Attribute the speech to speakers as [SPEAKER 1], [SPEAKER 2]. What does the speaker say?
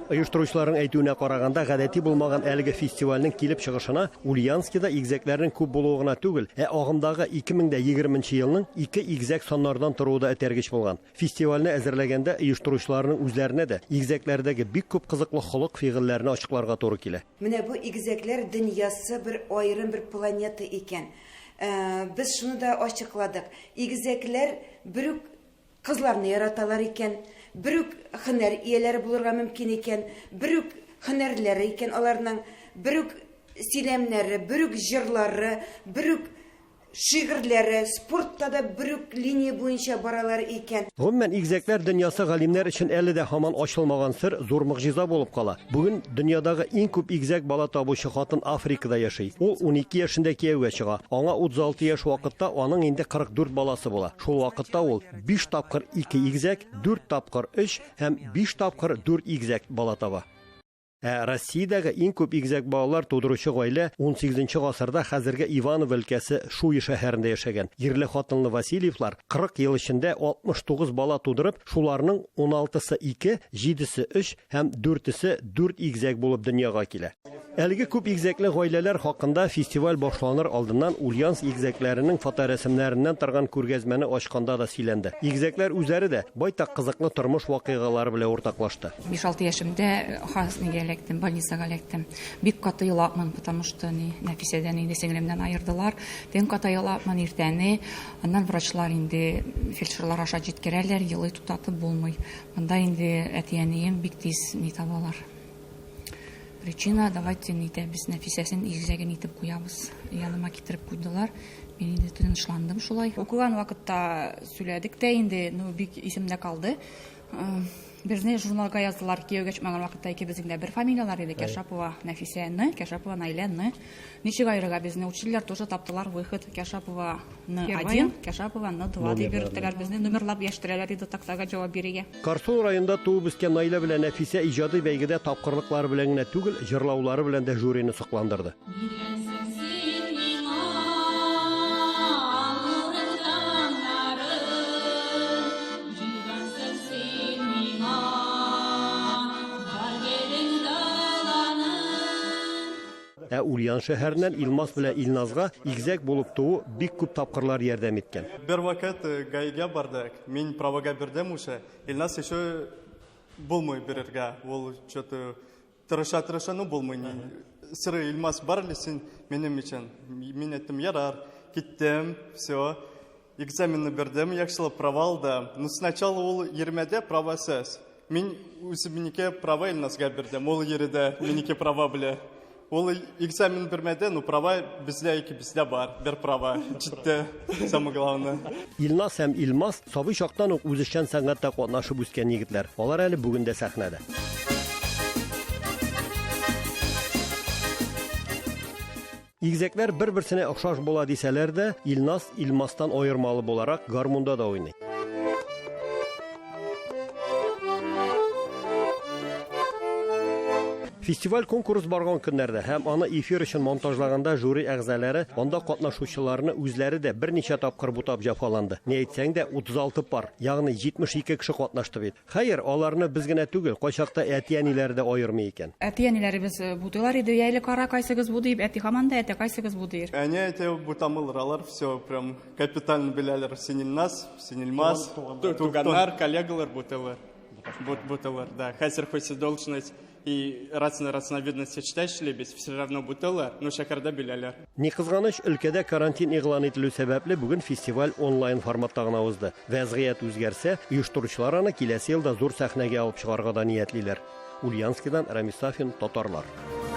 [SPEAKER 1] Оештыручыларның әйтүенә караганда, гадәти булмаган әлеге фестивальнең килеп чыгышына Ульяновскида игезәкләрнең күп булуы гына түгел, ә агымдагы 2020 нче елның ике игезәк саннардан торуы да этәргеч булган. Фестивальне әзерләгәндә оештыручыларның үзләренә дә игезәкләрдәге бик күп кызыклы холык-фигыльләрне ачыкларга туры килә.
[SPEAKER 2] Менә бу игезәкләр дөньясы бер аерым бер планета икән. Без шуны да ачыкладык, игезәкләр бер үк Кызларны яраталар икән, бер үк һөнәр ияләре булырга мөмкин икән, бер үк һөнәрләре икән аларның, бер үк сөйләмнәре, бер үк җырлары, бер үк шигырьләре, спортта да бер үк линия буенча баралар икән.
[SPEAKER 1] Гомумән, игезәкләр дөньясы галимнәр өчен әле дә һаман ачылмаган сер, зур могҗиза булып кала. Бүген дөньядагы иң күп игезәк бала табучы хатын Африкада яши. Ул 12 яшендә кияүгә чыга. Аңа 36 яшь вакытта аның инде 44 баласы була. Шул вакытта ул биш тапкыр ике игезәк, дүрт тапкыр өч һәм биш тапкыр дүрт игезәк бала таба. Ә Россиядәге иң күп игезәк балалар тудыручы гаилә унсигезенче гасырда хәзерге Иваново өлкәсе Шуя шәһәрендә яшәгән. Ирле-хатынлы Васильевлар 40 ел эчендә 69 бала тудырып, шуларның уналтысы ике, җидесе өч һәм дүртесе дүрт игезәк булып дөньяга килә. Әлеге күп игезәкле гаиләләр хакында фестиваль башланыр алдыннан Ульяновск игезәкләренең фоторәсемнәреннән торган күргәзмәне ачканда да сөйләнде. Игезәкләр үзләре дә байтак кызыклы тормыш вакыйгалары белән уртаклашты.
[SPEAKER 3] Биш-алты яшемдә хас нигә эләктем, больницага эләктем. Бик каты елапмын, потому что ни, Нәфисәдән инде сеңлемнән аердылар. Төн каты елапмын, иртәне. Аннан врачлар инде фельдшерлар аша җиткерәләр, елый туктатып булмый. Монда инде әти-әнием бик тиз ни табалар. Причина, давайте нитәбез, Нәфисәсен игезәген итеп куябыз. Яныма китереп куйдылар. Мин инде тынычландым шулай. Укыган вакытта сөйләдек тә инде, ну, бик исемдә калды. Безне журналга яздылар, кияүгә чыкмаган вакытта икебезнең дә бер фамилияләр иде, Кәшапова Нәфисә ны, Кәшапова Наилә ны. Ничек аерырга безне? Учительләр тоже таптылар выход. Кәшапова ны один, Кәшапова ны два дип йөрттеләр безне, номерлап яштерәләр иде тактага җавап бирергә.
[SPEAKER 1] Карсун районында туып үскән Наилә белән Нәфисә иҗади бәйгедә тапкырлыклары белән генә түгел, җырлаулары белән дә жюрины сокландырды.
[SPEAKER 4] Биргәнсең син миңа нурың таңнарын, Җыйгансың син миңа бар гөлең даланың.
[SPEAKER 1] Ә Ульян шәһәреннән Илмас белән Илназга игезәк булып туу бик күп тапкырлар ярдәм иткән.
[SPEAKER 5] Бервакыт ГАИгә бардык, мин правага бирдем уже, Илназ еще булмый бирергә, ул что-то тырыша-тырыша, ну булмый. Сыры Илмас бар әле син минем өчен. Мин әйттем, ярар, киттем, все. Экзаменны бирдем, яхшылап права алдым. Но сначала ул йөрмәде правасыз. Мин үземнеке права Илназга бирдем, ул йөрде минеке права белән. Ул экзамен бирмәде, но права бездә икебездә бар, бер права җитте, самое главное.
[SPEAKER 1] Илназ һәм Илмас сабый чактан ук үзешчән сәнгатьтә катнашып үскән егетләр. Алар әле бүген дә сәхнәдә. Игезәкләр бер-берсенә охшаш була дисәләр дә, Илназ Илмастан аермалы буларак гармунда да уйный. Фестиваль конкурс барган көннәрдә һәм аны эфир өчен монтажлаганда жюри әгъзалары анда катнашучыларны үзләре дә берничә тапкыр бутап җәфаланды. Ни әйтсәң дә, 36 пар, ягъни 72 кеше катнашты бит. Хәер, аларны без генә түгел, кайчакта әти-әниләре дә аермый икән.
[SPEAKER 3] Әти-әниләребез бутыйлар иде, Йә әле кара, кайсыгыз бу диеп, әти һаман да әйтә, кайсыгыз бу диер.
[SPEAKER 5] Әни әйтә, бутамылар, алар все прям капитально беләләр, син Илназ, син Илмаз. Туганнар, коллегалар бутыйлар. Бутыйлар, да. Хәзер хоть и должность и разновидности читаешь все равно бутыйлар, но шәһәрдә беләләр.
[SPEAKER 1] Ни кызганыч, өлкәдә карантин игълан ителү сәбәпле, бүген фестиваль онлайн форматта гына узды. Вәзгыять үзгәрсә, оештыручылар аны киләсе елда зур сәхнәгә алып чыгарга да ниятлиләр. Ульяновскидан Рамис Сафин, Татарлар.